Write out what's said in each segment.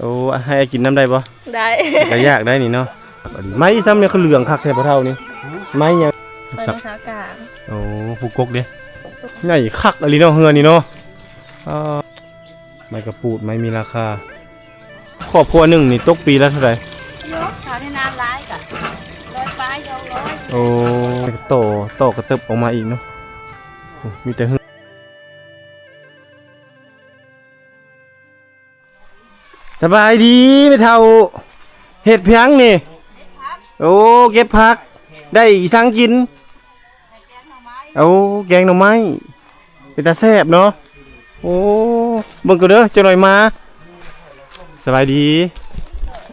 ໂອ້ ໃຫ້ອ້າຍກິນນຳໄດ້ບໍ່? ໄດ້ ກະຢາກໄດ້ນີ້ເນາະ. ໄມ້ຊ້ຳນີ້ຄືເຫຼືອງຄັກແທ້ພໍ່ເຖົ້ານີ້. ໄມ້ຫຍັງ? ໄດໂນເສົາກາງ. ໂອ້ ຜູ້ກົກເດ້ ໃຫຍ່ຄັກອີ່ຫຼີເນາະ ເຮືອນນີ້ເນາະ. ອ່າ ໄມ້ກະປູດ ໄມ້ມີລາຄາ. ຄອບຄົວໜຶ່ງນີ້ຕົກປີລະເທົ່າໃດ? ເນາະ ຖ້າໃນນານຫຼາຍກະຮ້ອຍປາຍ ສອງຮ້ອຍ. ໂອ້ ຕໍ່ ຕໍ່ກະເຕີບອອກມາອີກເນາະ. ໂອ້ ມີແຕ່ເຮືອນ. ສະບາຍດີແມ່ເຖົ້າ. ເຮັດຫຍັງນີ້? ໂອ້ ເກັບຜັກ. ໄດ້ອີ່ສັງກິນ? ໂອ້ ແກງໜໍ່ໄມ້ ເປັນຕາແຊບເນາະ. ໂອ້ ເບິ່ງກ່ອນເດີ ຈັກໜ້ອຍມາ. ສະບາຍດີ.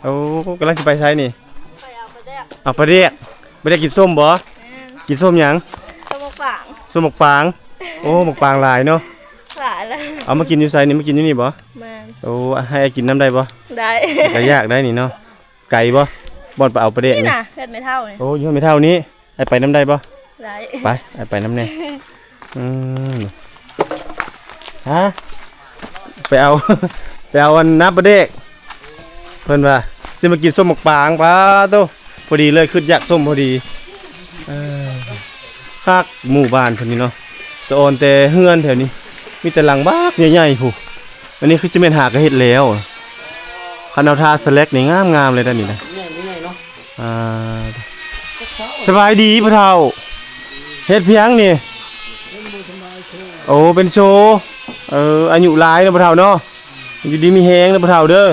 ໂອ້ ກຳລັງຊິໄປໃສນີ້? ໄປເອົາປາແດກ. ເອົາປາແດກ. ປາແດກກິນສົ້ມບໍ່? ແມ່ນ. ກິນສົ້ມຫຍັງ? ສົ້ມໝາກປາງ. ສົ້ມໝາກປາງ. ໂອ້ ໝາກປາງຫຼາຍເນາະ. ຫຼາຍລະ. ເອົາມາກິນຢູ່ໃສນີ້? ມາກິນຢູ່ນີ້ບໍ່? ແມ່ນ. ໂອ້ ໃຫ້ອ້າຍກິນນຳໄດ້ບໍ່? ໄດ້ ກະຢາກໄດ້ນີ້ເນາະ. ໄກບໍ່ ບ່ອນໄປເອົາປາແດກນີ້? ນີ້ນະ ເຮືອນແມ່ເຖົ້ານີ້. ໂອ້ ຢູ່ເຮືອນແມ່ເຖົ້ານີ້. ອ້າຍໄປນຳໄດ້ບໍ່? ໄດ້. ໄປ ອ້າຍໄປນຳແດ່. ອືມ ຮະ ໄປເອົາ ໄປເອົາອັນນ້ຳປາແດກ. ເພິ່ນວ່າຊິມາກິນສົ້ມໝາກປາງ. ປາໂຕ ພໍດີເລີຍ ຄຶດຢາກສົ້ມພໍດີ. ເອີ ຄັກ ໝູ່ບ້ານເພິ່ນນີ້ເນາະ. ສະອອນແຕ່ເຮືອນແຖວນີ້ ມີແຕ່ຫຼັງບັກໃຫຍ່ໆພຸ້ນ. ອັນນີ້ຄືຊິແມ່ນຫາກະເຮັດແລ້ວ. ຄັນເອົາທາສະແລັກນີ້ງາມໆເລີຍເດ້ນີ້ນະ. ໃຫຍ່ບໍ່ໃຫຍ່ເນາະ. ອ່າ ສະບາຍດີພໍ່ເຖົ້າ. ເຮັດຫຍັງນີ້? ໂອ້ ເປັນໂຊ. ເອີ ອາຍຸຫຼາຍເນາະພໍ່ເຖົ້າເນາະ. ຢູ່ດີມີແຮງເດີພໍ່ເຖົ້າເດີ.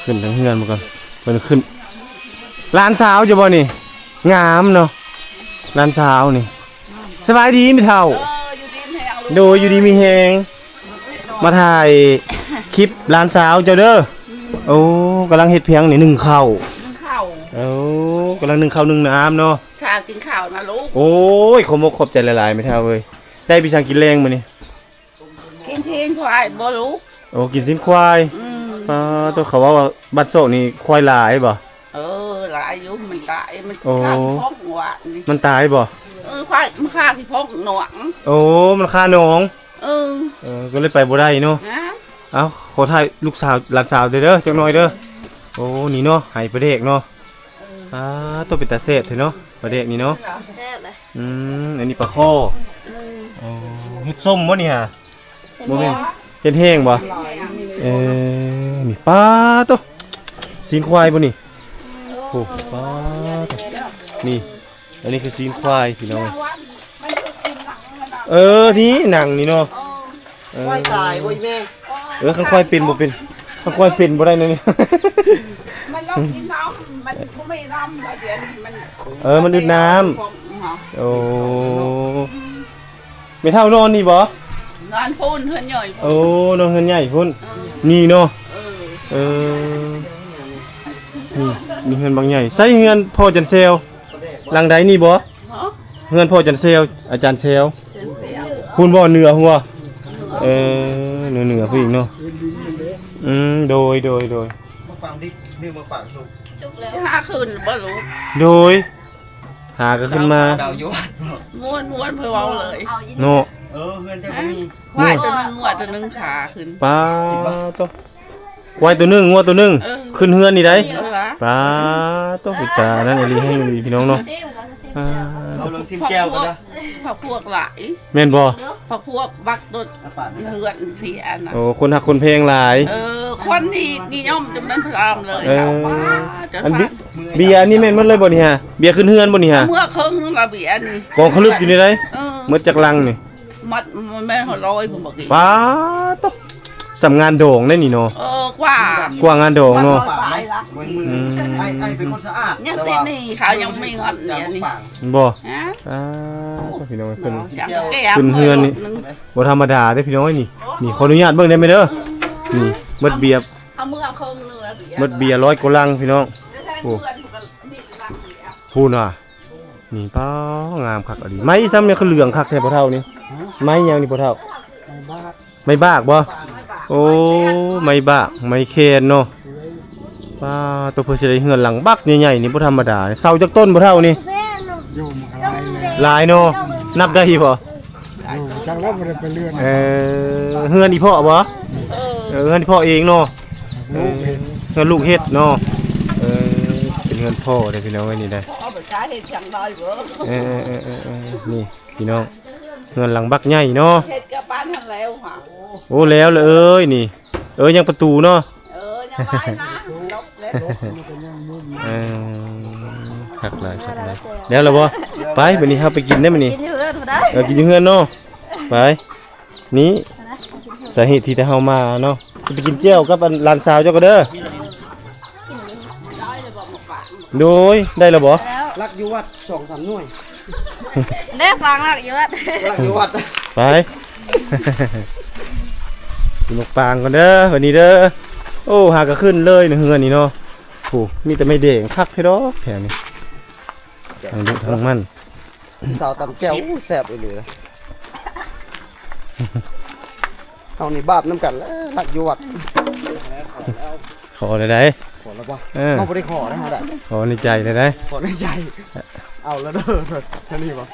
ຂຶ້ນທາງເຮືອນມາກ່ອນ. ເພິ່ນຂຶ້ນ ຫຼານສາວເຈົ້າບໍ່ນີ້? ງາມເນາະ ຫຼານສາວນີ້. ສະບາຍດີແມ່ເຖົ້າ. ເອີ ຢູ່ດີມີແຮງລູກ. ໂດຍ ຢູ່ດີມີແຮງ. ມາຖ່າຍຄລິບຫຼານສາວເຈົ້າເດີ. ອືມ ໂອ້ ກຳລັງເຮັດຫຍັງນີ້? ໜຶ້ງເຂົ້າ. ໜຶ້ງເຂົ້າ. ໂອ້ ກຳລັງໜຶ້ງເຂົ້າໜຶ້ງນ້ຳເນາະ. ຖ້າກິນເຂົ້ານະລູກ. ໂອ້ຍ ຂອບອົກຂອບໃຈຫຼາຍໆ ແມ່ເຖົ້າເອີຍ. ໄດ້ປີສັງກິນແລງມື້ນີ້? ກິນຊີ້ນຄວາຍບໍ່ລູກ. ໂອ້ ກິນຊີ້ນຄວາຍ. ອືມ ປາໂຕ ເຂົາເວົ້າວ່າບ້ານໂຊກນີ້ຄວາຍຫຼາຍບໍ່? ເອີ ຫຼາຍຢູ່ ມັນຕາຍ ມັນ ໂອ້ ຂ້າທີ່ພອກຫວານນີ້. ມັນຕາຍບໍ່? ເອີ ຄວາຍມັນຂ້າທີ່ພອກໜອງ. ໂອ້ ມັນຂ້າໜອງ. ເອີ ເອີ ກະເລີຍໄປບໍ່ໄດ້ເນາະ. ເອົ້າ ຂໍຖ່າຍລູກສາວ ຫຼານສາວເດີ ຈັກໜ້ອຍເດີ. ໂອ້ ນີ້ເນາະ ໄຫປາແດກເນາະ. ເອີ ອ່າ ໂຕເປັນຕາແຊບແທ້ເນາະ ປາແດກນີ້ເນາະ. ແຊບເລີຍ. ອືມ ອັນນີ້ປາຄໍ່. ອືມ ໂອ້ ເຮັດສົ້ມບໍ່ນີ້ຫະ? ບໍ່ແມ່ນ ເຮັດແຫ້ງບໍ່? ເອີ ນີ້ ປາໂຕ ຊີ້ນຄວາຍບໍ່ນີ້? ໂອ້ ປາໂຕ ນີ້ ອັນນີ້ຄືຊີ້ນຄວາຍພີ່ນ້ອງ. ເອີ ນີ້ໜັງນີ້ເນາະ. ເອີ ຄວາຍຕາຍບໍ່ອີ່ແມ່? ເອີ ຄັນຄວາຍເປັນບໍ່ເປັນ ຄັນຄວາຍເປັນບໍ່ໄດ້ນະນີ້. ມັນລອກກິນນ້ຳ ມັນບໍ່ມີນ້ຳແລ້ວ ດຽວນີ້ມັນ ເອີ ມັນອຶດນ້ຳ. ໂອ້ ແມ່ເຖົ້ານອນນີ້ບໍ່? ນອນພຸ້ນ ເຮືອນໃຫຍ່ພຸ້ນ. ໂອ້ ນອນເຮືອນໃຫຍ່ພຸ້ນ. ເອີ ນີ້ເນາະ. ເອີ ເອີ ນີ້ ມີເຮືອນບັກໃຫຍ່. ໃສເຮືອນພໍ່ຈັນແຊວ? ຫຼັງໃດນີ້ບໍ່? ຮະ? ເຮືອນພໍ່ຈັນແຊວ ອາຈານແຊວ. ຈັນແຊວ ພຸ້ນບໍ່? ເໜືອຫົວ. ເອີ ເໜືອ ເໜືອພຸ້ນອີກເນາະ. ອືມ ໂດຍ ໂດຍ ໂດຍ. ມາຟັງດິ ນີ້ມາຝາກສຸກ ສຸກແລ້ວ. ຈະຫາຄືນບໍ່ລູກ? ໂດຍ ຫາກະຂຶ້ນມາ. ດາວຢູ່ວັດບໍ່? ມ່ວນ ມ່ວນ ເພິ່ນເວົ້າເລີຍເນາະ. ເອີ ເຮືອນເຈົ້າກໍມີ ຄວາຍໂຕໜຶ່ງ ງົວໂຕໜຶ່ງ ຂາຂຶ້ນ. ປາໂຕ ຄວາຍໂຕໜຶ່ງ ງົວໂຕໜຶ່ງ. ເອີ ຂຶ້ນເຮືອນນີ້ໄດ໋. ເອີ ປາໂຕ ເປັນຕານັ້ນອີ່ຫຼີ ແຮງອີ່ຫຼີພີ່ນ້ອງເນາະ. ອ່າ ເອົາລອງຊີມແຈ່ວກ່ອນເດີ. ຜັກພວກຫຼາຍ ແມ່ນບໍ່? ຜັກພວກບັກຕົ້ນເຮືອນຊິອັນນະ. ໂອ້ ຄົນຮັກຄົນແພງຫຼາຍ. ເອີ ຄົນທີ່ນິຍົມຈະແມ່ນພະລາມເລີຍ. ເອີ ອັນເບຍນີ້ແມ່ນໝົດເລີຍບໍ່ນີ້ຫະ? ເບຍຂຶ້ນເຮືອນບໍ່ນີ້ຫະ? ເມືອເຄິ່ງລະເບຍນີ້ ກອງຄະລຶກຢູ່ນີ້ໄດ໋. ເອີ ໝົດຈັກລັງນີ້? ມັດ ມັນແມ່ນຫ້າຮ້ອຍພຸ້ນບັກນີ້. ປາໂຕ ສ່ຳງານດອງໄດ໋ນີ້ເນາະ. ເອີ ກວ່າ ກວ່າງານດອງເນາະ. ປາຍລະ. ອືມ ອ້າຍ ອ້າຍເປັນຄົນສະອາດ ຍັງຕິດໜີ້ເຂົາ ຍັງມີເງິນນີ້. ບໍ່? ຮະ? ອ່າ ພີ່ນ້ອງ ຂຶ້ນ ຂຶ້ນເຮືອນນີ້ບໍ່ທຳມະດາເດ້ພີ່ນ້ອງເອີຍ. ນີ້ ນີ້ ຂໍອະນຸຍາດເບິ່ງໄດ້ແມ່ເດີ. ນີ້ ໝົດເບຍ ເອົາເມືອເຄິ່ງໜຶ່ງລະເບຍ ໝົດເບຍຮ້ອຍກວ່າລັງພີ່ນ້ອງ. ໂອ້ ພຸ້ນວ່າ ນີ້ ປ້າ ງາມຄັກອີ່ຫຼີ. ໄມ້ຊ້ຳນີ້ຄືເຫຼືອງຄັກແທ້ພໍ່ເຖົ້ານີ້? ໄມ້ຫຍັງນີ້ພໍ່ເຖົ້າ? ໄມ້ບາກ. ໄມ້ບາກບໍ່? ໂອ້ ໄມ້ບາກ ໄມ້ແຄນເນາະ. ປ້າ ໂຕ ເພິ່ນຊິໄດ້ເຮືອນຫຼັງບັກໃຫຍ່ໆນີ້ ບໍ່ທຳມະດາ. ເສົາຈັກຕົ້ນພໍ່ເຖົ້ານີ້? ໂຍມ ຫຼາຍເນາະ. ນັບໄດ້ບໍ່? ໂອ້ ຈັກແລ້ວ ບໍ່ໄດ້ໄປເລື່ອນ. ເອີ ເຮືອນອີ່ພໍ່ບໍ່? ເອີ ເອີ ເຮືອນພໍ່ເອງເນາະ. ເອີ ເຮືອນລູກເຮັດເນາະ. ເອີ ເປັນເຮືອນພໍ່ເດ້ພີ່ນ້ອງເອີຍ ນີ້ໄດ໋. ເອົາໄປຂາຍເຮັດຫຍັງໄດ້ເວີ້ຍ. ເອີໆໆໆ ນີ້ພີ່ນ້ອງ ເຮືອນຫຼັງບັກໃຫຍ່ເນາະ. ເຮັດກັບບ້ານຫັ້ນແລ້ວຫາ. ໂອ້ ແລ້ວລະເອີຍນີ້. ເອີ ຍັງປະຕູເນາະ. ເອີ ຍັງຫຼາຍນະ. ເອີ ຄັກຫຼາຍ ຄັກຫຼາຍ. ແລ້ວລະບໍ່? ໄປ ບາດນີ້ເຮົາໄປກິນໄດ້ ບາດນີ້. ກິນຢູ່ເຮືອນພຸ້ນໄດ໋. ເອີ ກິນຢູ່ເຮືອນເນາະ. ໄປ. ນີ້ສາເຫດທີ່ໄດ້ເຮົາມາເນາະ. ຊິໄປກິນແຈ່ວກັບອັນຫຼານສາວເຈົ້າກໍເດີ. ໂດຍ ໄດ້ລະບໍ່? ລັກຢູ່ວັດສອງສາມໜ່ວຍ. ເດ້ ຟັງລັກຢູ່ວັດ ລັກຢູ່ວັດ. ໄປ ກິນໝາກປາງກ່ອນເດີ ບາດນີ້ເດີ. ໂອ້ ຫາກະຂຶ້ນເລີຍໃນເຮືອນນີ້ເນາະ. ໂອ້ ມີແຕ່ໄມ້ແດງ ຄັກແທ້ດອກແຖວນີ້ ທັງດຸທັງມັນ. ສາວຕຳແຈ່ວ ໂອ້ ແຊບອີ່ຫຼີ. ເຮົານີ້ບາບນຳກັນແຫຼະ ລັກຢູ່ວັດ. ຂໍແລ້ວໃດ໋. ຂໍແລ້ວບໍ່? ເອີ ເຮົາບໍ່ໄດ້ຂໍນະ ເຮົາໄດ້ ຂໍໃນໃຈແລ້ວໃດ໋. ຂໍໃນໃຈ. ເອົາລະເດີ ເທົ່ານີ້ບໍ່?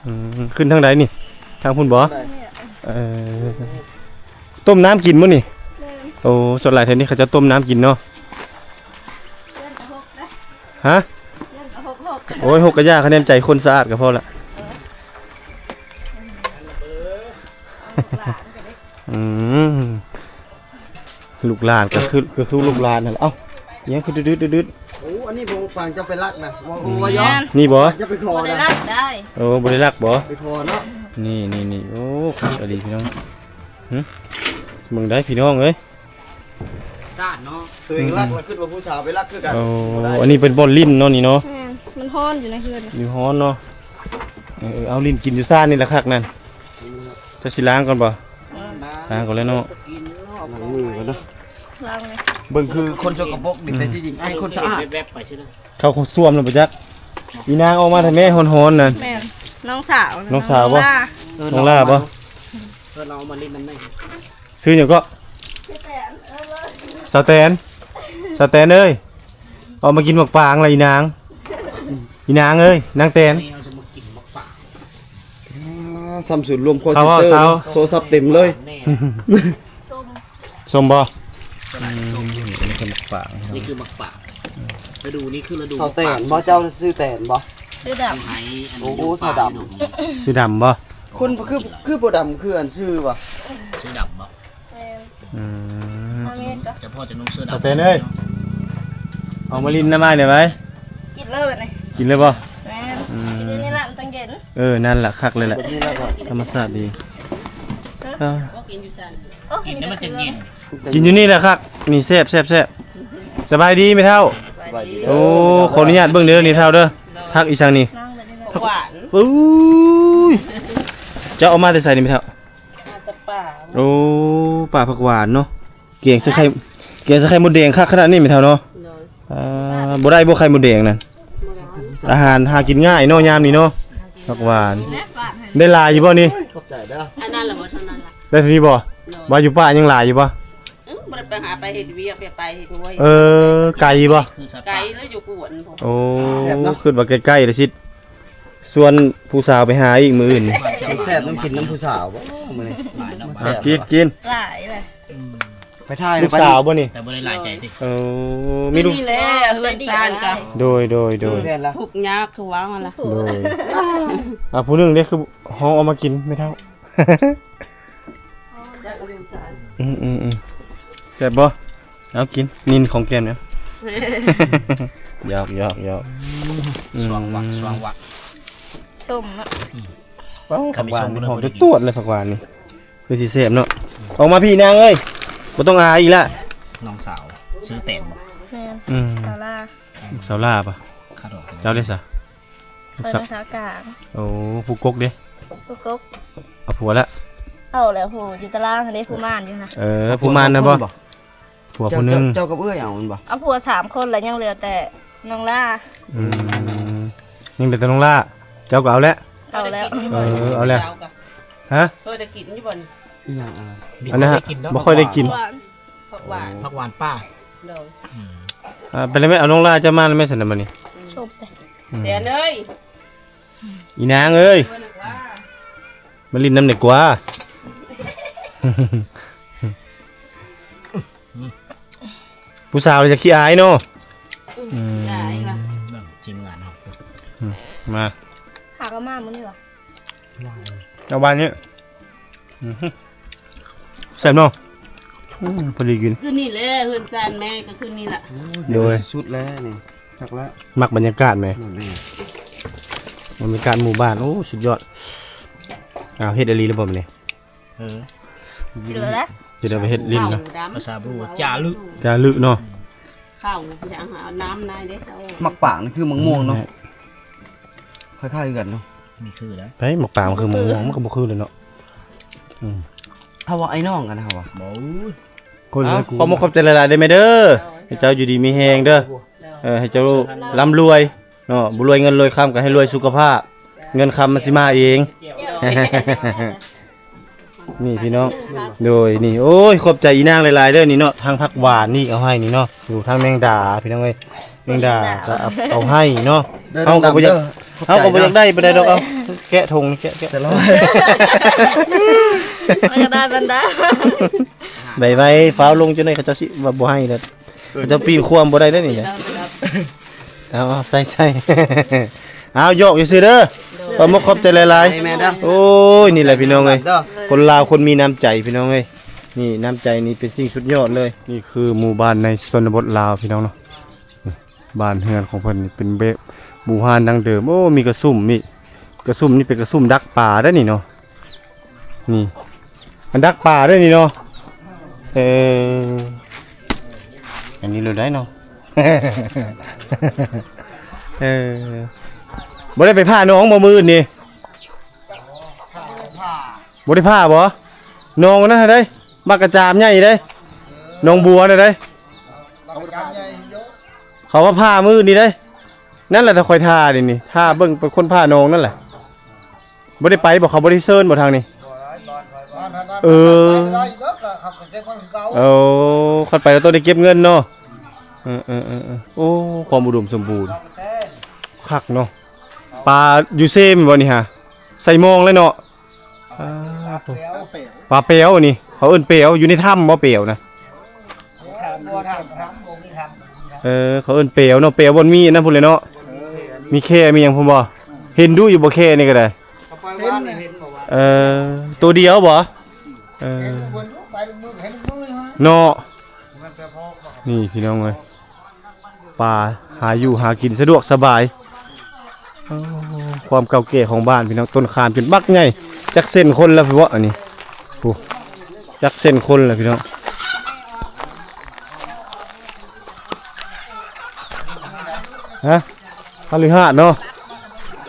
ອືມ ຂຶ້ນທາງໃດນີ້? ທາງພຸ້ນບໍ່? ເອີ ຕົ້ມນ້ຳກິນບໍ່ນີ້? ແມ່ນ. ໂອ້ ສ່ວນຫຼາຍແຖວນີ້ເຂົາເຈົ້າຕົ້ມນ້ຳກິນເນາະ. ຮະ? ໂອ້ຍ ຫົກກະຢ່າ ຄະແນນໃຈຄົນສະອາດກະພໍລະ. ອືມ ລູກຫຼານກະຄື ກະຄືລູກຫຼານຫັ້ນລະ. ເອົ້າ ອີຫຍັງຄືດຶດໆ ໂອ້ ອັນນີ້ບໍ່ຟັງເຈົ້າໄປລັກນະ. ບໍ່ ບໍ່ຢອກ ນີ້ບໍ່? ຢ່າໄປຂໍນະ. ໂອ້ ບໍ່ໄດ້ລັກບໍ່? ໄປຂໍເນາະ. ນີ້ໆໆ ໂອ້ ຄັກອີ່ຫຼີພີ່ນ້ອງ. ຫຶ ເບິ່ງໄດ້ພີ່ນ້ອງເອີຍ. ຊາດເນາະ ຕົວເອງລັກລະຄິດວ່າຜູ້ສາວໄປລັກຄືກັນ. ໂອ້ ອັນນີ້ເປັນບ່ອນຫຼິ້ນເນາະນີ້ເນາະ. ແມ່ນ ມັນຮ້ອນຢູ່ໃນເຮືອນ ຢູ່ຮ້ອນເນາະ. ເອີ ເອົາຫຼິ້ນກິນຢູ່ຊານນີ້ລະຄັກນັ້ນ. ເຈົ້າຊິລ້າງກ່ອນບໍ່? ລ້າງກ່ອນແລ້ວເນາະ. ລ້າງມືກ່ອນເນາະ. ລ້າງເລີຍ. ເບິ່ງຄືຄົນສົກກະປົກນີ້ ແຕ່ທີ່ຈິງອ້າຍຄົນສະອາດ. ເຂົ້າຫ້ອງສ້ວມແລ້ວບໍ່ຈັກ. ອີນາງອອກມາແທ້ແມ້ ຮ້ອນໆນັ້ນ. ແມ່ນ ນ້ອງສາວ ນ້ອງສາວບໍ່? ນ້ອງຫຼ້າ ນ້ອງຫຼ້າບໍ່? ເອີ ເອົາມາຫຼິ້ນນຳແດ່. ຊື່ຫຍັງເກາະ? ສາວແຕນ ສາວແຕນເອີຍ ອອກມາກິນໝາກປາງລະອີນາງ. ອີນາງເອີຍ ນາງແຕນ. ອາ ສ່ຳສູນລວມຄໍເຊັນເຕີ ໂທລະສັບເຕັມເລີຍ. ສົ້ມບໍ່? ອືມ ນີ້ຄືໝາກປາງ ນີ້ຄືໝາກປາງ. ລະດູນີ້ຄືລະດູ ສາວແຕນບໍ່? ເຈົ້າຊື່ແຕນບໍ່? ຊື່ດຳ. ໂອ້ ສາວດຳ ຊື່ດຳບໍ່? ຄົນຄື ຄືບໍ່ດຳຄືອັນຊື່ບໍ່? ຊື່ດຳບໍ່? ແມ່ນ. ອືມ ເຈົ້າພໍ່ຈະນຸ່ງເສື້ອດຳ. ສາວແຕນເອີຍ ອອກມາຫຼິ້ນນຳອ້າຍແດ່ໄວ. ກິນເລີຍບັດນີ້ ກິນເລີຍບໍ່? ແມ່ນ. ອືມ ກິນຢູ່ນີ້ລະ ມັນຈັ່ງເຢັນ. ເອີ ນັ້ນລະ ຄັກເລີຍແຫຼະ ທຳມະຊາດດີ. ກິນຢູ່ຊັ້ນ ກິນແລ້ວມັນຈັ່ງເຢັນ. ກິນຢູ່ນີ້ແຫຼະຄັກ ນີ້ແຊບໆໆ. ສະບາຍດີແມ່ເຖົ້າ. ໂອ້ ຂໍອະນຸຍາດເບິ່ງເດີ ນີ້ເຖົ້າເດີ. ຜັກອີ່ສັງນີ້? ຜັກຫວານ. ໂອ້ຍ ເຈົ້າເອົາມາແຕ່ໃສນີ້ແມ່ເຖົ້າ? ມາແຕ່ປ່າ. ໂອ້ ປ່າຜັກຫວານເນາະ. ແກງໃສ່ໄຂ່ ແກງໃສ່ໄຂ່ມົດແດງຄັກຂະໜາດນີ້ແມ່ເຖົ້າເນາະ. ໂດຍ. ອ່າ ບໍ່ໄດ້ບໍ່ໄຂ່ມົດແດງນັ້ນ? ບໍ່ໄດ້. ອາຫານຫາກິນງ່າຍເນາະ ຍາມນີ້ເນາະ. ຜັກຫວານ ໄດ້ຫຼາຍຢູ່ບໍ່ນີ້? ຂອບໃຈເດີ. ອັນນັ້ນລະບໍ່ ເທົ່ານັ້ນລະ. ໄດ້ເທົ່ານີ້ບໍ່? ໂດຍ. ວ່າຢູ່ປ່າຍັງຫຼາຍຢູ່ບໍ່? ອືມ ບໍ່ໄດ້ໄປຫາ ໄປເຮັດວຽກ ໄປ ໄປເຮັດຫົວເຮັດ. ເອີ ໄກບໍ່? ໄກແລ້ວ ຢູ່ກວນພຸ້ນ. ໂອ້ ແຊບເນາະ. ຄິດວ່າໃກ້ໆລະຊິ ຊວນຜູ້ສາວໄປຫາອີກມື້ອື່ນ. ແຊບ ຕ້ອງກິນນຳຜູ້ສາວບໍ່ມື້ນີ້? ກິນ ກິນ. ຫຼາຍເລີຍ. ອືມ ໄປຖ່າຍລູກສາວບໍ່ນີ້? ແຕ່ບໍ່ໄດ້ຫຼາຍໃຈຕິ. ເອີ ມີລູກ ນີ້ແຫຼະ ເຮືອນຊານກະ. ໂດຍ ໂດຍ ໂດຍ. ທຸກຍາກຄືວ່າຫັ້ນລະ. ໂດຍ. ອ່າ ຜູ້ໜຶ່ງເດ້ ຄືຮ້ອງອອກມາກິນແມ່ເຖົ້າ. ອືມໆໆ ແຊບບໍ່? ເອົາກິນ ນິນຂອງແກມເນາະ. ຫຍອກໆໆ. ອືມ ຊ່ວງວັກ ຊ່ວງວັກ. ສົ້ມເນາະ. ອືມ ຜັກຫວານ ຫອມຈະຕວດເລີຍ ຜັກຫວານນີ້. ຄືຊິແຊບເນາະ. ອອກມາພີ້ນາງເອີຍ ບໍ່ຕ້ອງອາຍອີກລະ. ນ້ອງສາວຊື່ແຕນບໍ່? ແມ່ນ. ອືມ ສາວລາ ສາວລາປະ? ເຈົ້າເດ້ສະ? ລູກສາວ ສາວກາງ. ໂອ້ ຜູ້ກົກເດ້? ຜູ້ກົກ ເອົາຜົວລະ? ເອົາແລ້ວ ຜູ້ຢູ່ຕະລາງຫັ້ນເດ້ ຜູ້ມ່ານຢູ່ຫັ້ນນະ. ເອີ ຜູ້ມ່ານນະບໍ່? ຜົວຜູ້ໜຶ່ງ. ເຈົ້າ ເຈົ້າກັບເອື້ອຍເອົາແມ່ນບໍ່? ເອົາຜົວສາມຄົນລະ ຍັງເຫຼືອແຕ່ນ້ອງລາ. ອືມ ຍັງເຫຼືອແຕ່ນ້ອງລາ. ເຈົ້າກໍເອົາແລ້ວ? ເອົາແລ້ວ. ເອີ ເອົາແລ້ວ. ຮະ? ເຄີຍໄດ້ກິນຢູ່ບໍ່ນີ້? ອີຫຍັງ? ອັນນັ້ນ ບໍ່ຄ່ອຍໄດ້ກິນ. ຜັກຫວານ ຜັກຫວານປ່າ. ໂດຍ. ອືມ ອ່າ ເປັນແມ່ ເອົານ້ອງລາເຈົ້າມາແລ້ວແມ່ຊັ້ນນະບັດນີ້. ສົ້ມໄປ. ອືມ ແຕນເອີຍ ອີນາງເອີຍ ມາຫຼິ້ນນຳແດ່ກວ່າ. ຜູ້ສາວຈະຂີ້ອາຍເນາະ. ອືມ ອືມ ໄດ້ລະ ເບິ່ງທີມງານເຮົາ ອືມ ມາ ຫາກໍມາມື້ນີ້ຫວາ ເອົາບາດນີ້ ອືມ ແຊບເນາະ. ອືມ ພໍດີກິນ ຄືນີ້ແຫຼະ ເຮືອນຊານແມ່ກໍຄືນີ້ລະ. ໂດຍ ສຸດແລ້ວນີ້ ຄັກລະ ມັກບັນຍາກາດແໝ່ ບັນຍາກາດໝູ່ບ້ານ. ໂອ້ ສຸດຍອດ. ອ້າວ ເຮັດອີ່ຫຼີແລ້ວບໍ່ມື້ນີ້? ເອີ ເຫຼືອແລ້ວ ຊິໄດ້ໄປເຮັດຫຼິ້ນເນາະ ພາສາບຣູ ຈາລຶ ຈາລຶເນາະ. ເຂົ້າ ຢາກຫານ້ຳນາຍເດ້. ໝາກປາງນີ້ຄືໝາກມ່ວງເນາະ ຄ້າຍໆຄືກັນເນາະ. ມີຄືແລ້ວ ໃຜ ໝາກປາງມັນຄືໝາກມ່ວງ? ມັນກໍບໍ່ຄືເລີຍເນາະ. ອືມ ເຮົາວ່າໄອ້ນ້ອງກັນນະ ເຮົາວ່າ ບໍ່ ຄົນລະກູ. ຂໍຂອບໃຈຫຼາຍໆເດີແມ່ເດີ ໃຫ້ເຈົ້າຢູ່ດີມີແຮງເດີ. ເອີ ໃຫ້ເຈົ້າລ່ຳລວຍເນາະ ບໍ່ລວຍເງິນລວຍຄຳ ກໍໃຫ້ລວຍສຸຂະພາບ ເງິນຄຳມັນຊິມາເອງ. ນີ້ພີ່ນ້ອງ ໂດຍ ນີ້ ໂອ້ຍ ຂອບໃຈອີນາງຫຼາຍໆເດີ. ນີ້ເນາະ ທັງຜັກຫວານນີ້ເອົາໃຫ້ນີ້ເນາະ ຢູ່ທັງແມງດາ ພີ່ນ້ອງເອີຍ ແມງດາກໍເອົາ ເອົາໃຫ້ເນາະ. ເຮົາກໍບໍ່ຢາກ ເຮົາກໍບໍ່ຢາກໄດ້ປານໃດດອກ. ເອົາ ແກະຖົງນີ້ ແກະ ແກະ ບໍ່ຢາກໄດ້ປານໃດ. ໄວໆ ຟ້າວລົງ ຈັ່ງໃດເຂົາເຈົ້າຊິວ່າບໍ່ໃຫ້ເດີ. ເຂົາເຈົ້າປີນຄວາມບໍ່ໄດ້ເດ້ນີ້ນະ. ເອົາ ເອົາ ໃສ່ ໃສ່ ເອົາ ຢອກຊື່ໆເດີ. ຂໍຂອບໃຈຫຼາຍໆ ແມ່ນເດີ. ໂອ້ຍ ນີ້ແຫຼະພີ່ນ້ອງເອີຍ ຄົນລາວຄົນມີນ້ຳໃຈພີ່ນ້ອງເອີຍ. ນີ້ນ້ຳໃຈນີ້ເປັນສິ່ງສຸດຍອດເລີຍ. ນີ້ຄືໝູ່ບ້ານໃນຊົນນະບົດລາວພີ່ນ້ອງເນາະ. ນີ້ບ້ານເຮືອນຂອງເພິ່ນນີ້ເປັນແບບບູຮານດັ້ງເດີມ. ໂອ້ ມີກະສຸມ ມີກະສຸມນີ້ ເປັນກະສຸມດັກປາເດ້ນີ້ເນາະ. ນີ້ ອັນດັກປາເດ້ນີ້ເນາະ. ເອີ ອັນນີ້ໂລດໄດ້ເນາະ. ເອີ ບໍ່ໄດ້ໄປຜ່າໜອງບໍ່ມື້ອື່ນນີ້? ບໍ່ໄດ້ຜ່າບໍ່? ໜອງນັ້ນໃດ໋ ບັກກະຈາມໃຫຍ່ເດ້ ໜອງບົວນັ້ນໃດ໋. ເຂົາວ່າຜ່າມື້ນີ້ເດ້. ນັ້ນແຫຼະ ຖ້າຂ້ອຍຖ້ານີ້ນີ້ ຖ້າເບິ່ງເປັນຄົນຜ່າໜອງນັ້ນແຫຼະ. ບໍ່ໄດ້ໄປບໍ່? ເຂົາບໍ່ໄດ້ເຊີນບໍ່ທາງນີ້? ເອີ ເອີ ຄັນໄປກໍຕ້ອງໄດ້ເກັບເງິນເນາະ. ເອີໆໆໆ ໂອ້ ຄວາມອຸດົມສົມບູນ ຄັກເນາະ. ປາຢູ່ເຊແມ່ນບໍ່ນີ້ຫາ? ໃສ່ມອງເລີຍເນາະ. ປາແປວ ປາແປວນີ້ ເຂົາເອີ້ນແປວ ຢູ່ໃນຖ້ຳບໍ່ແປວນະ? ບໍ່ ຖ້ຳ ຖ້ຳ ບໍ່ມີຖ້ຳ ເອີ ເຂົາເອີ້ນແປວເນາະ ແປວບ່ອນມີອັນນັ້ນພຸ້ນແຫຼະເນາະ. ເອີ ມີແຄມີຫຍັງພຸ້ນບໍ່? ເຫັນດຸຢູ່ບໍ່ແຄນີ້ກໍໄດ້? ເຂົາໄປວານນີ້ເຫັນບໍ່ວະ? ເອີ ໂຕດຽວບໍ່? ເອີ ເຫັນຢູ່ເພິ່ນຢູ່ ໄປເບິ່ງມື້ ເຫັນມື້ຢູ່ຫັ້ນເນາະ. ນີ້ພີ່ນ້ອງເອີຍ ປາຫາຢູ່ຫາກິນສະດວກສະບາຍ. ໂອ້ ຄວາມເກົ່າແກ່ຂອງບ້ານພີ່ນ້ອງ ຕົ້ນຂາມຈົນບັກໃຫຍ່ ຈັກເຊັນຄົນແລ້ວເບາະ ອັນນີ້ ໂອ້ ຈັກເຊັນຄົນແລ້ວພີ່ນ້ອງ. ຮະ ຄະລືຫາດເນາະ.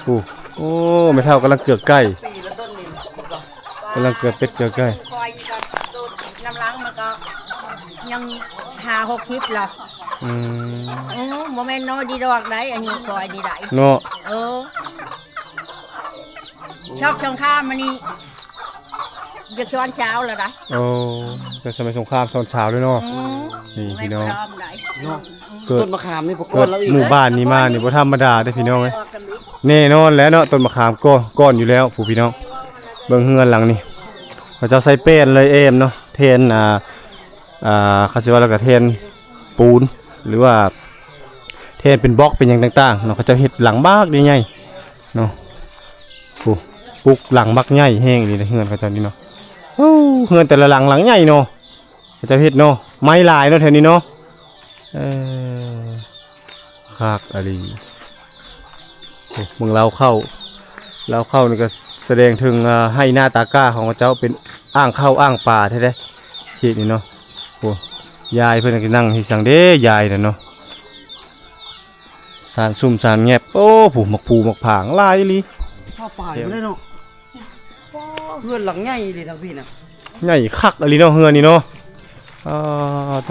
ໂອ້ ໂອ້ ແມ່ເຖົ້າກຳລັງເກືອກໄກ່ ກຳລັງເກືອກເປັດເກືອກໄກ່. ນ້ຳຫຼັງມັນກໍຍັງຫ້າຫົກສິບລະ. ອືມ ເອີ ບໍ່ແມ່ນນ້ອຍດີດອກໃດ ອາຍຸຂ້ອຍນີ້ໄດ໋ເນາະ. ເອີ ຊອກສົງຄາມມານີ້ ຢາກສອນສາວແລ້ວໄດ໋. ໂອ້ ແຕ່ສະໄໝສົງຄາມສອນສາວເລີຍເນາະ. ອືມ ນີ້ພີ່ນ້ອງ ເນາະ ອືມ ເກີດ ຕົ້ນມະຂາມນີ້ ເກີດໝູ່ບ້ານນີ້ມານີ້ບໍ່ທຳມະດາເດ້ພີ່ນ້ອງເອີຍ. ແນ່ນອນແຫຼະເນາະ ຕົ້ນມະຂາມກໍກ້ອນຢູ່ແລ້ວ ຜູ້ພີ່ນ້ອງ ເບິ່ງເຮືອນຫຼັງນີ້ ເຂົາເຈົ້າໃສ່ແປ້ນເລີຍແອ້ມເນາະ ແທນ ອ່າ ອ່າ ເຂົາຊິວ່າແລ້ວກໍແທນ ປູນ ຫຼືວ່າແທນເປັນບລັອກເປັນຫຍັງຕ່າງໆເນາະ. ເຂົາເຈົ້າເຮັດຫຼັງບັກໃຫຍ່ໆເນາະ. ໂອ້ ປຸກຫຼັງບັກໃຫຍ່ແຮງອີ່ຫຼີເຮືອນເຂົາເຈົ້ານີ້ເນາະ. ໂອ້ ເຮືອນແຕ່ລະຫຼັງ ຫຼັງໃຫຍ່ເນາະ ເຂົາເຈົ້າເຮັດເນາະ. ໄມ້ຫຼາຍເນາະແຖວນີ້ເນາະ. ເອີ ຄັກອີ່ຫຼີ. ໂອ້ ເບິ່ງລາວເຂົ້າ ລາວເຂົ້ານີ້ກໍສະແດງເຖິງ ອ່າ ໄຮ່ນາຕາກ້າຂອງເຂົາເຈົ້າ ເປັນອ່າງເຂົ້າອ່າງປາແທ້ເດ້ ເຂດນີ້ເນາະ. ໂອ້ ຍາຍເພິ່ນກໍນັ່ງເຮັດຫຍັງເດ້ ຍາຍນະເນາະ. ສານຊຸ່ມສານແຫງບ ໂອ້ ຜູ້ ໝາກພູໝາກຜາງຫຼາຍອີ່ຫຼີ. ເຂົ້າປ່າຢູ່ເດ້ເນາະ. ເຮືອນຫຼັງໃຫຍ່ເດ້ທາງພີ້ນະ ໃຫຍ່ຄັກອີ່ຫຼີເນາະ ເຮືອນນີ້ເນາະ. ອ່າ ໂຕ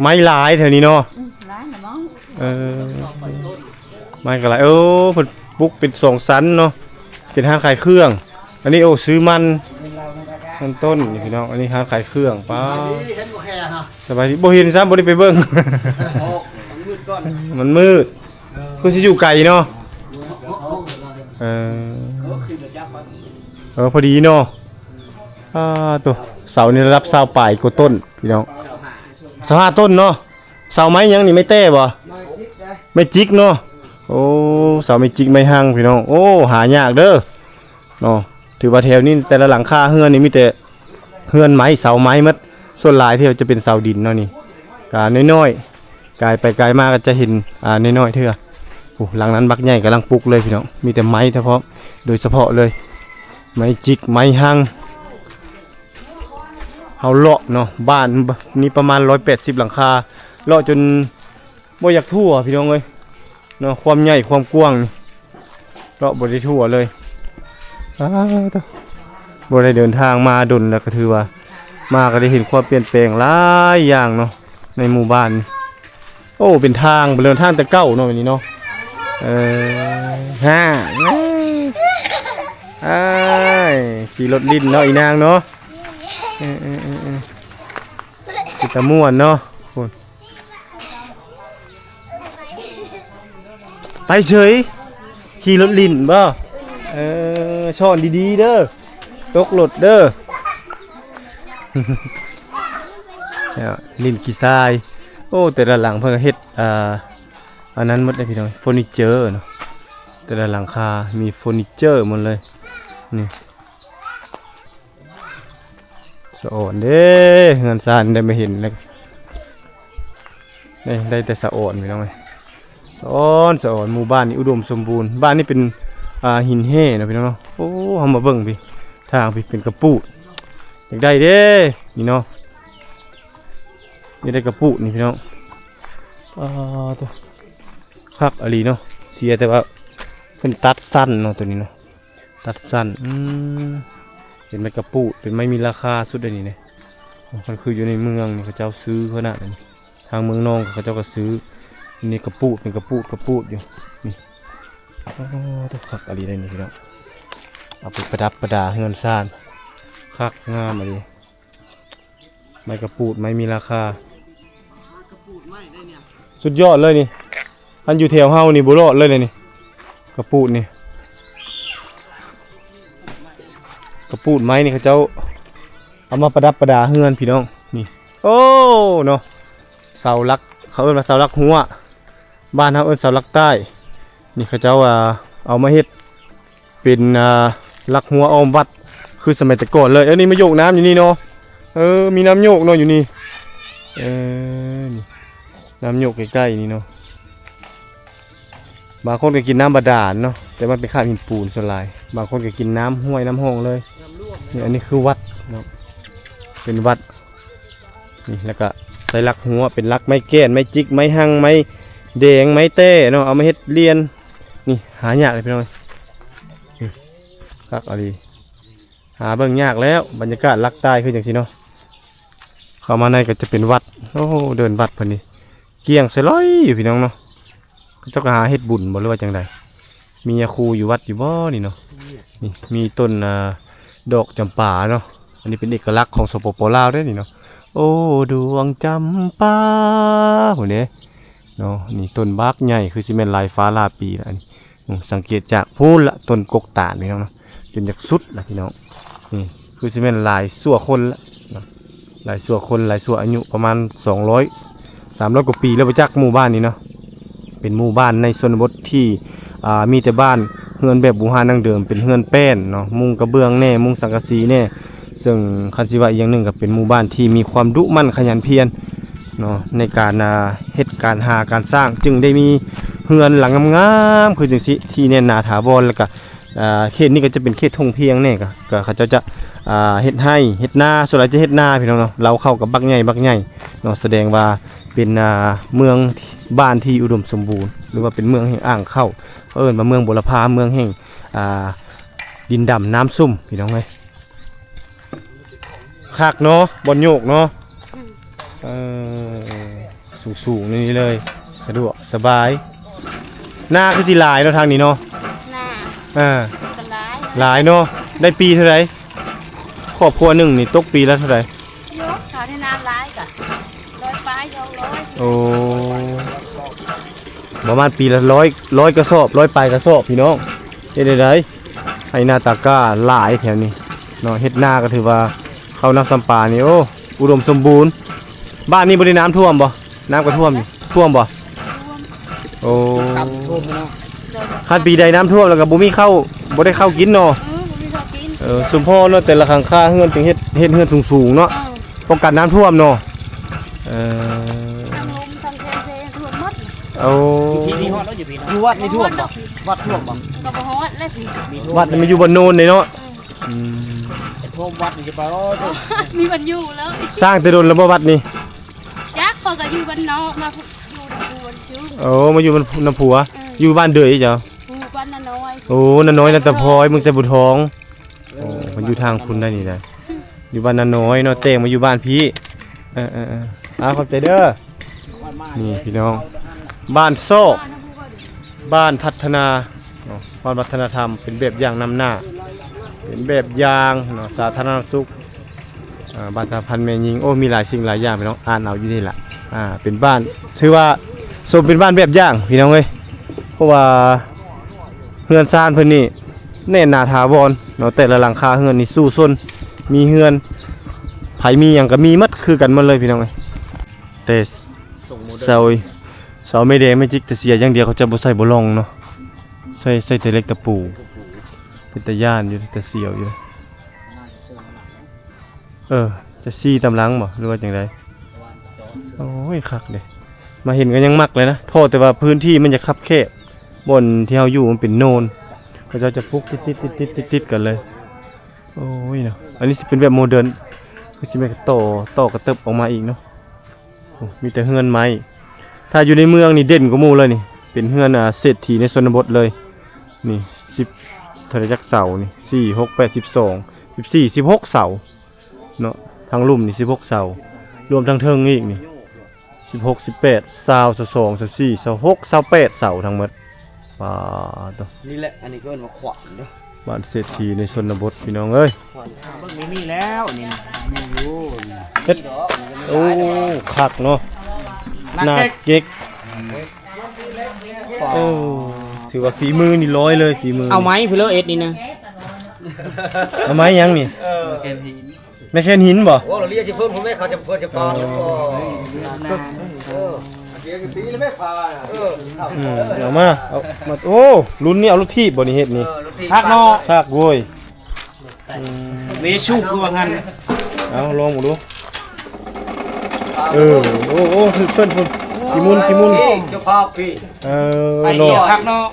ໄມ້ຫຼາຍແຖວນີ້ເນາະ. ອືມ ຫຼາຍນະມອງ. ເອີ ໄມ້ກໍຫຼາຍ. ເອີ ເພິ່ນປຸກເປັນສອງຊັ້ນເນາະ ເປັນຮ້ານຂາຍເຄື່ອງ. ອັນນີ້ ໂອ້ ຊື້ມັນ ມັນຕົ້ນນີ້ພີ່ນ້ອງ. ອັນນີ້ຮ້ານຂາຍເຄື່ອງ. ປ້າ ສະບາຍດີ ບໍ່ເຫັນຊ້ຳ ບໍ່ໄດ້ໄປເບິ່ງ ມັນມືດ ຄືຊິຢູ່ໄກເນາະ. ເອີ ເອີ ພໍດີເນາະ. ອ່າ ໂຕ ເສົານີ້ລະດັບຊາວປາຍກວ່າຕົ້ນພີ່ນ້ອງ. ຊາວຫ້າຕົ້ນເນາະ. ເສົາໄມ້ຫຍັງນີ້? ໄມ້ແຕ້ບໍ່? ໄມ້ຈິກເນາະ. ໂອ້ ເສົາໄມ້ຈິກໄມ້ຮັງພີ່ນ້ອງ. ໂອ້ ຫາຍາກເດີເນາະ. ຖືວ່າແຖວນີ້ແຕ່ລະຫຼັງຄາເຮືອນນີ້ມີແຕ່ເຮືອນໄມ້ ເສົາໄມ້ໝົດ. ສ່ວນຫຼາຍທີ່ຈະເປັນເສົາດິນເນາະນີ້. ກະນ້ອຍໆ ກາຍໄປກາຍມາກໍຈະເຫັນ ອ່າ ນ້ອຍໆເທື່ອ. ໂອ້ ຫຼັງນັ້ນບັກໃຫຍ່ກຳລັງປຸກເລີຍພີ່ນ້ອງ. ມີແຕ່ໄມ້ສະເພາະ ໂດຍສະເພາະເລີຍ ໄມ້ຈິກໄມ້ຮັງ. ເຮົາເລາະເນາະ ບ້ານນີ້ປະມານຮ້ອຍແປດສິບຫຼັງຄາ ເລາະຈົນບໍ່ຢາກທົ່ວພີ່ນ້ອງເອີຍເນາະ. ຄວາມໃຫຍ່ຄວາມກວ້າງນີ້ ເລາະບໍ່ໄດ້ທົ່ວເລີຍ. ອ້າ ບໍ່ໄດ້ເດີນທາງມາດົນແລ້ວ ກໍຖືວ່າມາກໍໄດ້ເຫັນຄວາມປ່ຽນແປງຫຼາຍຢ່າງເນາະ ໃນໝູ່ບ້ານນີ້. ໂອ້ ເປັນທາງ ເປັນເດີນທາງແຕ່ເກົ່າເນາະ ແບບນີ້ເນາະ. ເອີ ຮະ ອ້າຍ ຂີ່ລົດຫຼິ້ນເນາະ ອີນາງເນາະ. ເອີໆໆໆ ເປັນຕາມ່ວນເນາະ. ພຸ້ນ ໄປເສີຍ ຂີ່ລົດຫຼິ້ນບໍ່? ເອີ ຊ້ອນດີໆເດີ ຕົກລົດເດີ. ຫຼິ້ນຂີ້ຊາຍ. ໂອ້ ແຕ່ລະຫຼັງເພິ່ນກໍເຮັດ ອ່າ ອັນນັ້ນໝົດເດ້ພີ່ນ້ອງ ເຟີນີເຈີເນາະ. ແຕ່ລະຫຼັງຄາມີເຟີນີເຈີໝົດເລີຍນີ້. ສະອອນເດ້ ເຮືອນຊານໄດ້ມາເຫັນແລ້ວ ໄດ້ ໄດ້ແຕ່ສະອອນພີ່ນ້ອງເອີຍ. ສະອອນ ສະອອນ. ໝູ່ບ້ານນີ້ອຸດົມສົມບູນ. ບ້ານນີ້ເປັນ ອ່າ ຫີນແຮ່ເນາະພີ່ນ້ອງເນາະ. ໂອ້ ເຮົາມາເບິ່ງພີ້ ທາງພີ້ເປັນກະປູດ. ຢາກໄດ້ເດ້ນີ້ເນາະ ຢາກໄດ້ກະປູດນີ້ພີ່ນ້ອງ. ປາໂທ້ ຄັກອີ່ຫຼີເນາະ. ເສຍແຕ່ວ່າເພິ່ນຕັດສັ້ນເນາະ ໂຕນີ້ເນາະ. ຕັດສັ້ນ ອືມ ເປັນໄມ້ກະປູດ ເປັນໄມ້ມີລາຄາສຸດເດນີ້ເດ້. ຄັນຄືຢູ່ໃນເມືອງນີ້ ເຂົາເຈົ້າຊື້ຂະໜາດນັ້ນ. ທາງເມືອງນອງເຂົາເຈົ້າກໍຊື້. ນີ້ກະປູດ ເປັນກະປູດ ກະປູດຢູ່ນີ້. ໂອ້ ຄັກອີ່ຫຼີເດ້ນີ້ພີ່ນ້ອງ. ເອົາໄປປະດັບປະດາເຮືອນຊານ ຄັກງາມອີ່ຫຼີ. ໄມ້ກະປູດ ໄມ້ມີລາຄາ ສຸດຍອດເລີຍນີ້. ຄັນຢູ່ແຖວເຮົານີ້ບໍ່ລອດເລີຍນີ້ ກະປູດນີ້. ກະປູດໄມ້ນີ້ເຂົາເຈົ້າເອົາມາປະດັບປະດາເຮືອນພີ່ນ້ອງນີ້. ໂອ້ ເນາະ ເສົາຫຼັກ ເຂົາເອີ້ນວ່າເສົາຫຼັກຮົ້ວ. ບ້ານເຮົາເອີ້ນເສົາຫຼັກໃຕ້. ນີ້ເຂົາເຈົ້າ ອ່າ ເອົາມາເຮັດເປັນ ອ່າ ຫຼັກຮົ້ວອ້ອມວັດ ຄືສະໄໝແຕ່ກ່ອນເລີຍ. ເອີ ນີ້ມາໂຍກນ້ຳຢູ່ນີ້ເນາະ. ເອີ ມີນ້ຳໂຍກເນາະຢູ່ນີ້. ເອີ ນີ້ ນ້ຳໂຍກໃກ້ໆນີ້ເນາະ. ບາງຄົນກໍກິນນ້ຳບາດານເນາະ ແຕ່ມັນເປັນຄາບຫີນປູນສ່ວນຫຼາຍ. ບາງຄົນກໍກິນນ້ຳຫ້ວຍນ້ຳຮ່ອງເລີຍ. ນີ້ ອັນນີ້ຄືວັດເນາະ ເປັນວັດ. ນີ້ ແລ້ວກະໃສ່ຫຼັກຮົ້ວ ເປັນຫຼັກໄມ້ແກ່ນ ໄມ້ຈິກ ໄມ້ຮັງ ໄມ້ແດງ ໄມ້ແຕ້ເນາະ ເອົາມາເຮັດລຽນ. ນີ້ ຫາຍາກເລີຍພີ່ນ້ອງ. ນີ້ ຄັກອີ່ຫຼີ ຫາເບິ່ງຍາກແລ້ວ. ບັນຍາກາດຫຼັກໃຕ້ຄືຈັ່ງຊີ້ເນາະ. ເຂົ້າມາໃນກໍຈະເປັນວັດ. ໂອ້ ເດີ່ນວັດເພິ່ນນີ້ ກ້ຽງສະຫຼອຍຢູ່ພີ່ນ້ອງເນາະ. ເຂົາເຈົ້າກໍຫາເຮັດບຸນບໍ່ຫຼືວ່າຈັ່ງໃດ? ມີຍາຄູຢູ່ວັດຢູ່ບໍ່ນີ້ເນາະ? ນີ້ມີຕົ້ນ ອ່າ ດອກຈຳປາເນາະ. ອັນນີ້ເປັນເອກະລັກຂອງ ສປປ ລາວເດ້ນີ້ເນາະ. ໂອ້ ດວງຈຳປາ ພຸ້ນເດ້ເນາະ. ນີ້ຕົ້ນບັກໃຫຍ່ ຄືຊິແມ່ນຫຼາຍຟ້າຫຼາຍປີລະ. ອັນນີ້ ອືມ ສັງເກດຈາກພຸ້ນລະ ຕົ້ນກົກຕານພີ່ນ້ອງເນາະ ຈົນຢາກສຸດລະພີ່ນ້ອງ. ນີ້ຄືຊິແມ່ນຫຼາຍຊົ່ວຄົນລະເນາະ ຫຼາຍຊົ່ວຄົນ ຫຼາຍຊົ່ວອາຍຸ ປະມານສອງຮ້ອຍ ສາມຮ້ອຍກວ່າປີແລ້ວບໍ່ຈັກ ໝູ່ບ້ານນີ້ເນາະ. ເປັນໝູ່ບ້ານໃນຊົນນະບົດທີ່ ອ່າ ມີແຕ່ບ້ານເຮືອນແບບບູຮານດັ້ງເດີມ ເປັນເຮືອນແປ້ນເນາະ ມຸງກະເບື້ອງແດ່ ມຸງສັງກະສີແດ່. ເຊິ່ງຄັນຊິວ່າອີກຢ່າງໜຶ່ງກໍເປັນໝູ່ບ້ານທີ່ມີຄວາມດຸໝັ່ນຂະຫຍັນພຽນເນາະ ໃນການ ອ່າ ເຮັດການຫາການສ້າງ ຈຶ່ງໄດ້ມີເຮືອນຫຼັງງາມໆຄືຈັ່ງຊີ້ ທີ່ແໜ້ນໜາຖາວອນ. ແລ້ວກະ ອ່າ ເຂດນີ້ກໍຈະເປັນເຂດທົ່ງພຽງແດ່ ກະ ກະເຂົາເຈົ້າຈະ ອ່າ ເຮັດໄຮ່ເຮັດນາ ສ່ວນຫຼາຍຈະເຮັດນາພີ່ນ້ອງເນາະ. ເລົ້າເຂົ້າກັບບັກໃຫຍ່ ບັກໃຫຍ່ເນາະ ສະແດງວ່າເປັນ ອ່າ ເມືອງ ບ້ານທີ່ອຸດົມສົມບູນ ຫຼືວ່າເປັນເມືອງແຫ່ງອ່າງເຂົ້າ ເຂົາເອີ້ນວ່າເມືອງບົວລະພາ ເມືອງແຫ່ງ ອ່າ ດິນດຳນ້ຳຊຸ່ມ ພີ່ນ້ອງເອີຍ. ຄັກເນາະ ບ່ອນໂຍກເນາະ. ອືມ ເອີ ສູງໆ ນີ້ເລີຍ ສະດວກສະບາຍ. ນາຄືຊິຫຼາຍເນາະທາງນີ້ເນາະ? ນາ ເອີ ກໍຫຼາຍ ຫຼາຍເນາະ. ໄດ້ປີເທົ່າໃດ? ຄອບຄົວໜຶ່ງນີ້ຕົກປີລະເທົ່າໃດ? ໂຍ ເຂົາໃຫ້ນາຫຼາຍກະຮ້ອຍປາຍ ສອງຮ້ອຍ. ໂອ້ ປະມານປີລະຮ້ອຍ ຮ້ອຍກະສອບ ຮ້ອຍປາຍກະສອບ ພີ່ນ້ອງ. ເຮັດໄດ້ໃດ ໄຮ່ນາຕາກ້າຫຼາຍແຖວນີ້ເນາະ. ເຮັດນາກໍຖືວ່າເຂົ້ານຳຊຳປານີ້ ໂອ້ ອຸດົມສົມບູນ. ບ້ານນີ້ບໍ່ໄດ້ນ້ຳຖ້ວມບໍ່? ນ້ຳກໍຖ້ວມຢູ່ ຖ້ວມບໍ່? ໂອ້ ກຳຖ້ວມເນາະ. ຄັນປີໃດນ້ຳຖ້ວມແລ້ວກໍບໍ່ມີເຂົ້າ ບໍ່ໄດ້ເຂົ້າກິນເນາະ. ເອີ ບໍ່ມີເຂົ້າກິນ. ເອີ ຊຸມພໍ່ເນາະ ແຕ່ລະຫຼັງຄາເຮືອນຈຶ່ງເຮັດ ເຮັດເຮືອນສູງໆເນາະ. ເອີ ປ້ອງກັນນ້ຳຖ້ວມເນາະ. ເອີ ທັງລົມທັງແຄມເຊຖ້ວມໝົດ. ໂອ້ ຢູ່ພີ້ ຮອດແລ້ວ ຢູ່ພີ້ເນາະ. ຢູ່ວັດນີ້ຖ້ວມບໍ່? ວັດຖ້ວມບໍ່? ກໍບໍ່ຮອດແລ້ວພີ້. ວັດນີ້ມັນຢູ່ບ່ອນໂນນເດ້ເນາະ. ອືມ ອືມ ຖ້ວມວັດນີ້ຈະໄປ ໂອ້ ມີວັນຢູ່ແລ້ວ. ສ້າງແຕ່ດົນແລ້ວບໍ່ວັດນີ້? ຈັກ ຂ້ອຍກໍຢູ່ບ້ານນອກ ມາຢູ່ນຳຜົວຊື່. ໂອ້ ມາຢູ່ນຳຜົວ. ເອີ ຢູ່ບ້ານເດີເຈົ້າ? ຢູ່ບ້ານນານ້ອຍ. ໂອ້ ນານ້ອຍ ນາຕາພອຍ ເມືອງໄຊບູທອງ. ໂອ້ ເພິ່ນຢູ່ທາງພຸ້ນໄດ໋ນີ້ໄດ໋ ຢູ່ບ້ານນານ້ອຍເນາະ ແຕ່ງມາຢູ່ບ້ານພີ້. ເອີໆໆ ອາ ຂອບໃຈເດີ. ນີ້ພີ່ນ້ອງ ບ້ານຊອກ ບ້ານພັດທະນາເນາະ ບ້ານວັດທະນະທຳ ເປັນແບບຢ່າງນຳໜ້າ ເປັນແບບຢ່າງເນາະ ສາທາລະນະສຸກ ອ່າ ບ້ານສະຫະພັນແມ່ຍິງ. ໂອ້ ມີຫຼາຍສິ່ງຫຼາຍຢ່າງພີ່ນ້ອງ ອ່ານເອົາຢູ່ນີ້ລະ. ອ່າ ເປັນບ້ານ ຖືວ່າສົມເປັນບ້ານແບບຢ່າງພີ່ນ້ອງເອີຍ ເພາະວ່າເຮືອນຊານເພິ່ນນີ້ແໜ້ນໜາຖາວອນເນາະ ແຕ່ລະຫຼັງຄາເຮືອນນີ້ສູ້ຊົນ ມີເຮືອນ ໃຜມີຫຍັງກໍມີໝົດ ຄືກັນໝົດເລີຍພີ່ນ້ອງເອີຍ. ແຕ່ເສົາ ເສົາໄມ້ແດງ ແມັດຈິກ ແຕ່ເສຍຢ່າງດຽວ ເຂົາເຈົ້າບໍ່ໃສ່ບໍ່ລອງເນາະ ໃສ່ ໃສ່ແຕ່ເຫຼັກຕະປູ. ເປັນຕາຢ້ານຢູ່ ຕາສຽວຢູ່. ເອີ ຈະຊີ້ຕາມຫຼັງບໍ່ ຫຼືວ່າຈັ່ງໃດ? ໂອ້ຍ ຄັກເດ້ ມາເຫັນກໍຍັງມັກເລີຍນະ ພໍແຕ່ວ່າພື້ນທີ່ມັນຈະຄັບແຄບ ບ່ອນທີ່ເຮົາຢູ່ມັນເປັນໂນນ ເຂົາເຈົ້າຈະປຸກຕິດໆໆໆກັນເລີຍ. ໂອ້ຍເນາະ ອັນນີ້ຊິເປັນແບບໂມເດີນ ຄືຊິແມ່ນຕໍ່ ຕໍ່ກະເຕີບອອກມາອີກເນາະ. ໂອ້ ມີແຕ່ເຮືອນໄມ້ ຖ້າຢູ່ໃນເມືອງນີ້ເດັ່ນກວ່າໝູ່ເລີຍນີ້ ເປັນເຮືອນ ອ່າ ເສດຖີໃນຊົນນະບົດເລີຍ. ນີ້ ສິບ ເທົ່າໃດຈັກເສົານີ້ ສີ່ ຫົກ ແປດ ສິບສອງ ສິບສີ່ ສິບຫົກເສົາເນາະ ທາງລຸ່ມນີ້ ສິບຫົກເສົາ ລວມທາງເທິງອີກນີ້ ສິບຫົກ ສິບແປດ ຊາວ ຊາວສອງ ຊາວສີ່ ຊາວຫົກ ຊາວແປດເສົາທັງໝົດ. ປາດໂທ້ ນີ້ແຫຼະ ອັນນີ້ກໍເອີ້ນວ່າຂວາງເດີ້ ບ້ານເສດຖີໃນຊົນນະບົດພີ່ນ້ອງເອີຍ. ເບິ່ງໃນນີ້ແລ້ວນີ້ ມີຢູ່ ເຮັດ ໂອ້ ຄັກເນາະ ໜ້າເກັກ ໜ້າເກັກ. ໂອ້ ຖືວ່າຝີມືນີ້ຮ້ອຍເລີຍ ຝີມື. ເອົາໄມ້ພຸ້ນເລີເອັດນີ້ນະ ເອົາໄມ້ຫຍັງນີ້? ເອີ ໄມ້ແຄນຫີນບໍ່? ໂອ້ ລະລຽກຊິເພິ່ນ ເພິ່ນແມ່ເຂົາຈະ ເພິ່ນຈະປອນ. ເອີ ເອີ ອືມ ເອົາມາ ເອົາມາ. ໂອ້ ລຸ້ນນີ້ເອົາລົດຖີບບໍ່ນີ້ເຮັດນີ້? ເອີ ລົດຖີບ ຄັກເນາະ ຄັກໂວ້ຍ. ອືມ ເວຊູກວ່າຫັ້ນ ເອົາລອງເບິ່ງດູ. ເອີ ໂອ້ ໂອ້ ຖືກເພິ່ນພຸ້ນ ຂີ້ມຸນ ຂີ້ມຸນ ເຈົ້າພາບພີ້. ເອີ ໄປເນາະ ຄັກເນາະ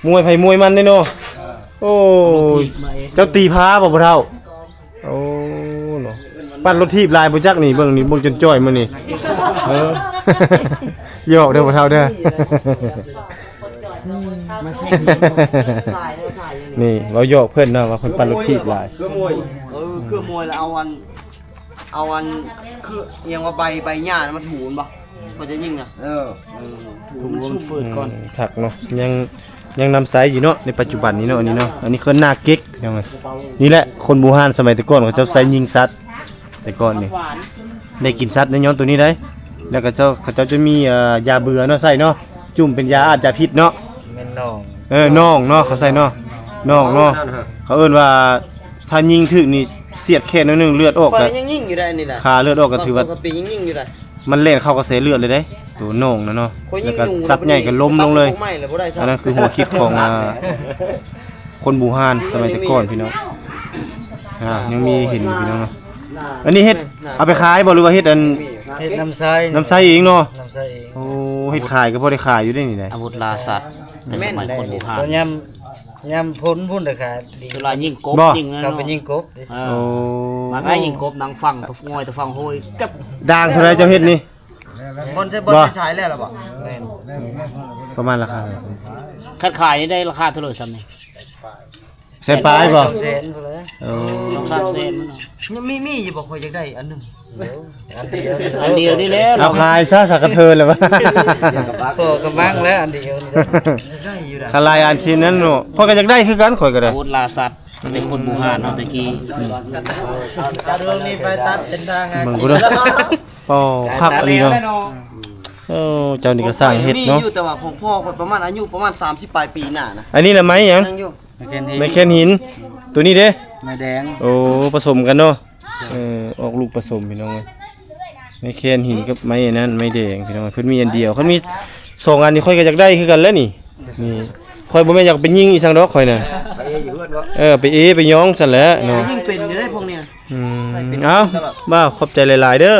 ມວຍໃຜມວຍມັນເດ້ເນາະ. ໂອ້ ເຈົ້າຕີພາບໍ່ພໍ່ເຖົ້າ? ໂອ້ເນາະ ປັ່ນລົດຖີບຫຼາຍບໍ່ຈັກນີ້ ເບິ່ງນີ້ ເບິ່ງຈົນຈ່ອຍມື້ນີ້ ເອີ ຫຍອກເດີພໍ່ເຖົ້າເດີ. ນີ້ເວົ້າຫຍອກເພິ່ນເນາະ ວ່າເພິ່ນປັ່ນລົດຖີບຫຼາຍ ເຄືອມວຍ ເອີ ເຄືອມວຍແລ້ວເອົາອັນ ເອົາອັນ ຄືອີຫຍັງວ່າໃບ ໃບຫຍ້ານະມາຖູມັນບໍ່? ເພິ່ນຈະຍິງນະ ເອີ ເອີ ຖູມັນຊຸ່ມ ອືມ ຄັກເນາະ ຍັງ ຍັງນຳໃຊ້ຢູ່ເນາະ ໃນປັດຈຸບັນນີ້ເນາະ ອັນນີ້ເນາະ ອັນນີ້ເອີ້ນໜ້າເກັກ ພີ່ນ້ອງເອີຍ. ນີ້ແຫຼະ ຄົນບູຮານສະໄໝແຕ່ກ່ອນເຂົາເຈົ້າໃຊ້ຍິງສັດ ແຕ່ກ່ອນນີ້ ໄດ້ກິນສັດແນ່ນອນໂຕນີ້ໄດ໋. ແລ້ວກໍເຈົ້າ ເຂົາເຈົ້າຈະມີ ເອີ ຢາເບື່ອເນາະ ໃສ່ເນາະ ຈຸ້ມເປັນຢາອາດຢາພິດເນາະ. ແມ່ນໜອງ ເອີ ໜອງເນາະ ເຂົາໃສ່ເນາະ ໜອງເນາະ ເຂົາເອີ້ນວ່າ ຖ້າຍິງຖືກນີ້ ສຽດແຂນໜ້ອຍໜຶ່ງ ເລືອດອອກ ຂ້ອຍກໍຍັງຍິງຢູ່ໄດ໋ ອັນນີ້ນະ ຂາເລືອດອອກກໍຖືວ່າ ບາງຄົນກໍໄປຍິງໆຢູ່ໄດ໋ ມັນແລ່ນເຂົ້າກະແສເລືອດເລີຍເດ້ ໂຕໜອງນະເນາະ. ຂ້ອຍຍິງ ແລ້ວກໍສັດໃຫຍ່ກໍລົ້ມລົງເລີຍ ອັນນັ້ນຄືຫົວຄິດຂອງ ອ່າ ຄົນບູຮານສະໄໝແຕ່ກ່ອນ ພີ່ນ້ອງ. ອ່າ ຍັງມີເຫັນຢູ່ ພີ່ນ້ອງເນາະ. ອັນນີ້ເຮັດ ເອົາໄປຂາຍບໍ່ ຫຼືວ່າເຮັດອັນ ເຮັດນຳໃຊ້ ນຳໃຊ້ເອງເນາະ ນຳໃຊ້ເອງ. ໂອ້ ເຮັດຂາຍກໍພໍໄດ້ຂາຍຢູ່ເດ້ນີ້ນະ ອາວຸດລ່າສັດ ແຕ່ສະໄໝຄົນບູຮານ ຕອນຍາມ ຍາມພົ້ນພຸ້ນເດີຄ່ະ ດີ ເວລາຍິງກົບ ບໍ່ ຍິງນັ້ນ ເຂົາໄປຍິງກົບເດ້. ເອີ ໂອ້ ມາໄດ້ຍິງກົບ ນັ່ງຟັງ ງອຍແຕ່ຟັງໂຫຍ ກັບ ດ່າງເທົ່າໃດເຈົ້າເຮັດນີ້? ບ່ອນໃສ່ ບ່ອນໃສ່ສາຍແລ້ວລະບໍ່? ແມ່ນ ປະມານລາຄາເທົ່າໃດ? ຄັນຂາຍນີ້ໄດ້ລາຄາເທົ່າໃດຊ່ຳນີ້? ແສນປາຍບໍ່? ສອງແສນພຸ້ນແຫຼະ. ເອີ ສອງສາມແສນ. ຍັງມີ ມີຢູ່ບໍ່? ຂ້ອຍຢາກໄດ້ອັນໜຶ່ງ. ອັນດຽວ ອັນດຽວນີ້ແຫຼະ ເອົາຂາຍຊະ ສາກະເທີນແລ້ວ. ພໍກະມັງແລ້ວ ອັນດຽວນີ້ ຢາກໄດ້ຢູ່ນະ ຄັນຫຼາຍອັນຊິນັ້ນເນາະ. ຂ້ອຍກໍຢາກໄດ້ຄືກັນ ຂ້ອຍກໍໄດ້ ອາວຸດລ່າສັດ ແຕ່ຄົນບູຮານເນາະ ແຕ່ກີ້. ອືມ ເບິ່ງພຸ້ນເດີ ໂອ້ ຄັກອີ່ຫຼີເນາະ. ໂອ້ ເຈົ້ານີ້ກໍຊ່າງເຮັດເນາະ. ມີຢູ່ ແຕ່ວ່າຂອງພໍ່ຂ້ອຍປະມານ ອາຍຸປະມານສາມສິບປາຍປີໜ້ານະ. ອັນນີ້ລະໄມ້ຫຍັງ? ຍັງຢູ່ ໄມ້ແຄນຫີນ ໂຕນີ້ເດ້ ໄມ້ແດງ. ໂອ້ ປະສົມກັນເນາະ. ເອີ ອອກລູກປະສົມ ພີ່ນ້ອງເອີຍ. ໄມ້ແຄນຫີນກັບໄມ້ອັນນັ້ນ ໄມ້ແດງ ພີ່ນ້ອງ ເພິ່ນມີອັນດຽວ. ຄັນມີສອງອັນນີ້ ຂ້ອຍກໍຢາກໄດ້ຄືກັນແຫຼະນີ້. ນີ້ ຂ້ອຍບໍ່ແມ່ນຢາກໄປຍິງອີ່ສັງດອກ ຂ້ອຍນະ. ໄປເອຢູ່ເຮືອນເນາະ ເອີ ໄປເອ ໄປຍ້ອງຊັ້ນແຫຼະເນາະ. ຍິງເປັນຢູ່ໄດ໋ພວກນີ້ນະ. ອືມ ເອົາ ບ່າວ ຂອບໃຈຫຼາຍໆເດີ.